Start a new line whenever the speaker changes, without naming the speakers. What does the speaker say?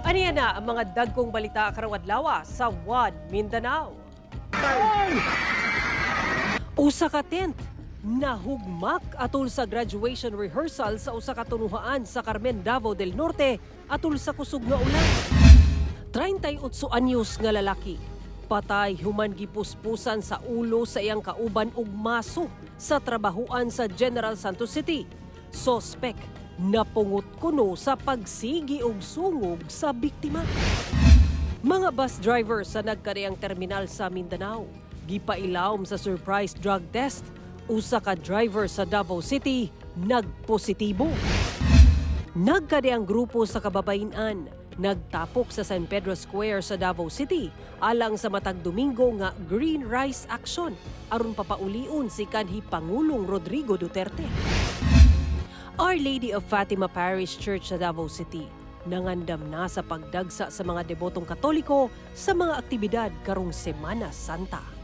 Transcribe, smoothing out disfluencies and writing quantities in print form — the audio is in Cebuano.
Aniya na ang mga dagkong balita karong adlaw sa One Mindanao. Usa ka tent nahugmak atol sa graduation rehearsal sa usa ka tunuhaan sa Carmen, Davao del Norte atol sa kusog nga ulan. 38 anyos nga lalaki patay human gipuspusan sa ulo sa iyang kauban og maso sa trabahuan sa General Santos City. Sospek napungot kuno sa pagsigi og sungog sa biktima. Mga bus driver sa nagkariang terminal sa Mindanao gipailawom sa surprise drug test. Usa ka driver sa Davao City nagpositibo. Nagkadiang grupo sa kababayen-an nagtapok sa San Pedro Square sa Davao City alang sa matag Domingo nga Green Rice Action aron papaulion si kanhi Pangulong Rodrigo Duterte. Our Lady of Fatima Parish Church sa Davao City nangandam na sa pagdagsa sa mga debotong Katoliko sa mga aktibidad karong Semana Santa.